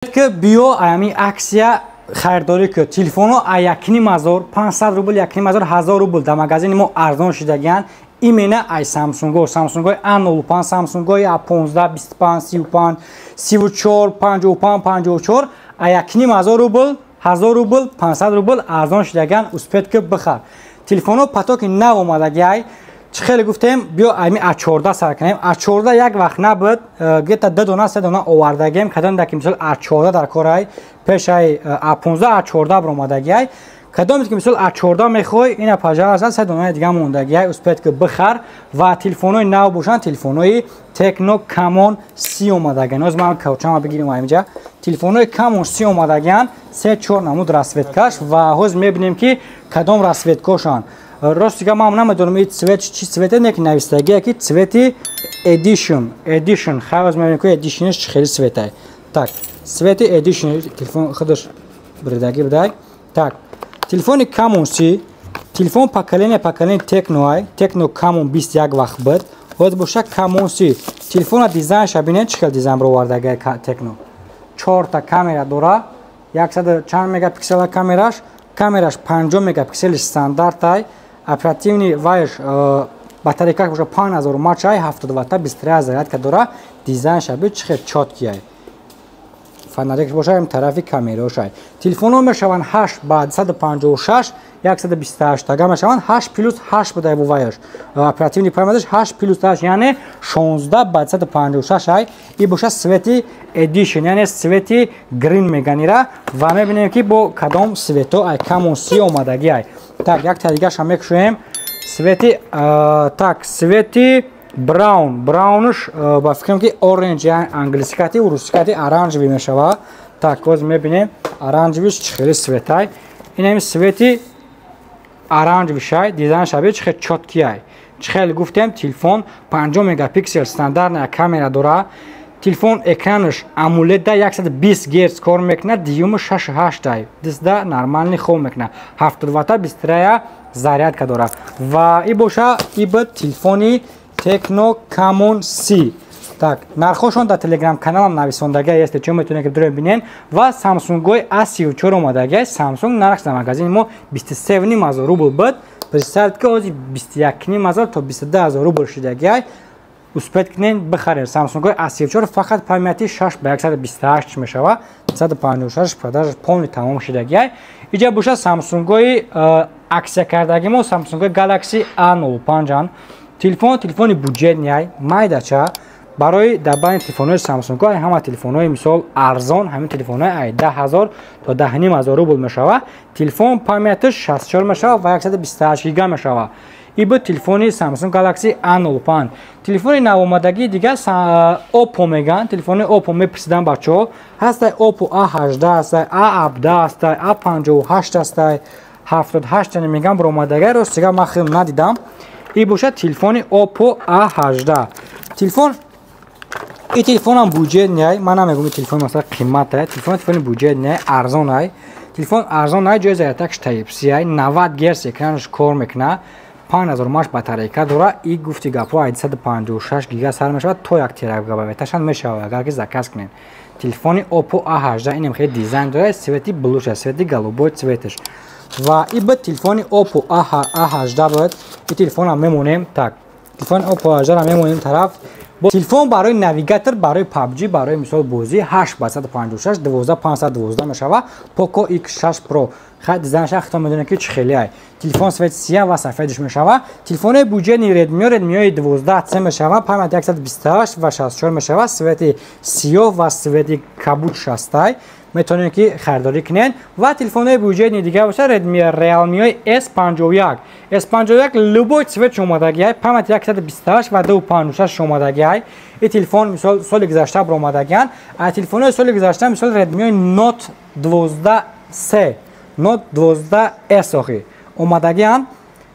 Ки биё, ами акция харидорӣ ки телефоно а 1500, 500 рубл, 1500, 1000 рубл дар магазини мо арзон шидагиянд. Именно ай Самсунго, Самсунгои А05, Самсунгои А15, 25, 35, 34, 55, 54 а 1500 рубл, 1000 рубл, 500 рубл арзон шидагиянд. Успеть ки, бихар. Телефоно потоки нав омадагиай. Чӣ хеле гуфтем, биё ами А14 сар кунем. А14 як вақт набуд, где-то ду дона, се дона овардагем. Кадом даки, мисол, А14 дар корай, пешай А15 А14 баромадагиай. Кадоме ки, мисол, А14 мехоҳӣ, ина, пожалуйста, се донаи дига мондагиай, успеть ки, бихар. Ва телефонҳои нав бошанд, телефонҳои Tecno Camon 30 омадагиан. Ҳозир ман каучама бигирем инҷа. Телефонҳои Camon 30 омадагиан, се чор намуд расцветкаш, ва ҳозир мебинем, ки кадом расцветкошанд. Рости га, ман намедонам ин цвет чи цвете, не ки навистагие ки цвети Edition, Edition. Хай, ҳозир мебинем, ки Editionш чи хели цветай. Так, цвети Edition телефон худаш биридагӣ будай. Так, телефони Camon 30, телефон поколение Tecno ай, Tecno Camon 21 вақт буд, ҳозир боша Camon 30. Телефона дизайнша бинед, чӣ хел дизайн баровардагиай Tecno. Чорта камера дора, яксаду чанд мегапиксела камераш, камераш 50 мегапиксели стандартай. Оперативный вайш, батарейкаш боша 5000 мАч, 70 ватта быстрая зарядка дора. Дизайнша би, чӣ хел чёткий. Фонарикш боша ам тарафи камерошай. Телефонҳо мешаванд 8 ба 256, 128 тага мешаванд, 8 плюс 8 будай буваяш. Оперативный памяташ 8 плюс 8, яъне 16 ба 256 ай. И боша цвети Edition, яъне цвети green меганира, ва мебинем, ки бо кадом цвето ай Camon 30 омадагӣ ай. Так, як та дигаша мекушоем. Цвети, так, цвети brown, браунш ба фикрам, ки orange англискати, русикати оранжевый мешава. Так, боз мебинем, оранжевыйш чӣ хели цветай. Инами цвети оранжевыйшай. Дизайн шаби, чӣ хел чёткийай. Чӣ хеле гуфтем, телефон 50 мегапиксел стандартная камера дора. Телефон экранаш AMOLED да, 120 герц кор мекунад, дюйму 6,8 дай, дисда нормальный хоб мекунад, 70 ватта быстрая зарядка дорад. Ва и боша и буд телефони Tecno Camon 30. Так, нархошон дар телеграм каналам нависондагия, если чо, метавонед, ки дуро бинен. Ва Samsung-ой A34 омадагия. Samsung нархш дар магазини мо 23 ҳазор рубл буд. Представьте, ки ҳозир 21 ҳазор то 22 ҳазор рубл шидагия. Успеть кунен, бихаред. Samsung-ой A34 фақат памяти 6 ба 128 мешава, 156 продажа полный тамом шидагия. Иҷа боша Samsung-ой акция кардаги мо, Samsung-ой Galaxy A05. Телефон телефони бюджетный, майдача. Барои дар байни телефонҳои Samsung ҳама телефонҳои, мисол, арзон, ҳамин телефонҳои ай 10 000 то 10 500 рубл мешава. Телефон памяташ 64 мешава ва 128 гига мешава. И буд телефони Samsung Galaxy A05. Телефони навомадагии дига Oppo меган. Телефони Oppo мепурсидан бачаҳо. Ҳастай Oppo A18, ҳастай A17, ҳастай A58, ҳастай 78 меган баромадагӣ. Рост дига, ман хеле надидам. И бошад телефони Oppo A18. Телефон, и телефонам бюджетный. Ман намегум, и телефон масалан қимат. Телефон телефони бюджетный, арзон ай. Телефон арзон ай, ҷои зарядкаш Type-C ай, 90 герц экранаш кор мекунад, 5000 мАч батарейка дора. И гуфти гапҳо, ай 256 гига сар мешавад, то 1 терабайташам мешавад, агар ки заказ кунед. Телефони Oppo A18 инам хеле дизайн дорад, цвети блуша, цвети голубой цветаш. Ва и буд телефони Oppo A18 буд. И телефонам мемонем. Так, телефони Oppo A18 мемонем тараф. Телефон барои навигатор, барои PUBG, барои, мисол, бозӣ, 8 ба 156, 12 512 мешава. Poco X6 Pro. Хай, дизайнша хито медонед, ки чӣ хеле ай. Телефон цвет сия ва сафедиш мешава. Телефони бюджетный Redmi, Redmi 12C мешава, память 128 ва 64 мешава, цвети сиёҳ ва цвети кабуд шастай. Метавонед, ки харидорӣ кунед. Ва телефонҳои бюджетный дига боша Redmi, Realme S51. S51 любой цвет омадагиай, память 128 ва 256 омадагиай. И телефон, мисол, соли гузашта баромадагиан. А телефонҳои соли гузашта, мисол, Redmi Note 12C, Note 12S охи омадагиан.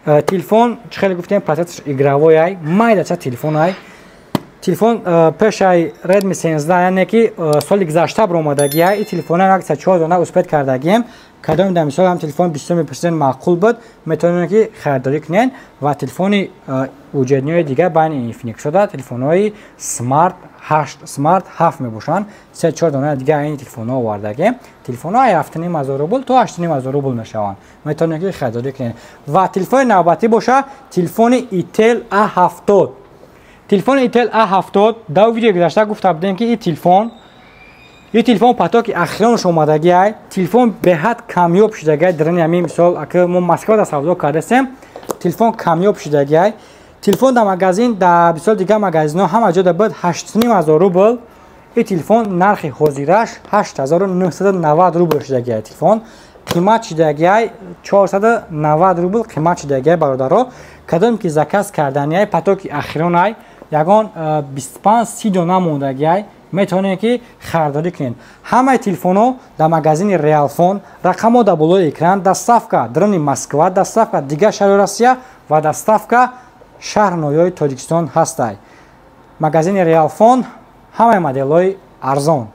Телефон, чӣ хеле гуфтем, процессор игровой ай, майдача телефон ай. Телефон пешай Redmi 13, яъне ки соли гузашта баромадагия. И телефона як чор дона успеть кардагием. Кадоми дар, мисол, ҳам телефон бисёр мепурсиден, маъқул буд, метавонед, ки харидорӣ кунед. Ва телефони бюджетныйҳои дигар байни Infinix шуда, телефонҳои смарт 8 Smart 7 мебошанд. 3-4 дона дига ин телефонҳо овардагем. Телефонҳо ай 7,5 ҳазор рубл то 8,5 ҳазор рубл мешаванд. Метавонед, ки харидорӣ кунед. Ва телефони навбатӣ боша телефони Itel A70. Телефони Itel A70, дар видеои гузашта гуфта будем, ки ин телефон потоки ахиронаш омадагиай. Телефон беҳад камёб шудагиай. Дарани ҳамин мисол, ака мо Москвада савдо кардастем, телефон камёб шудагиай. Телефон дар магазин, дар бисёр дигар магазинҳо, ҳама ҷо буд 8,5 ҳазор рубл. Ин телефон нархи ҳозираш 8990 рубл шудагиай. Телефон қимат шудагиай, 490 рубл қимат шудагиай. Бародаро, кадом ки заказ карданиай, потоки ахиронай, ягон 25-30 дона мондагиай, метавонед, ки харидорӣ кунед. Ҳамаи телефонҳо дар магазини Реалфон, рақамҳо дар болои экран. Доставка даруни Москва, доставка дигар шаҳри Россия ва доставка шаҳр ноҳияҳои Тоҷикистон ҳастай. Магазини Реалфон, ҳамаи моделҳои арзон.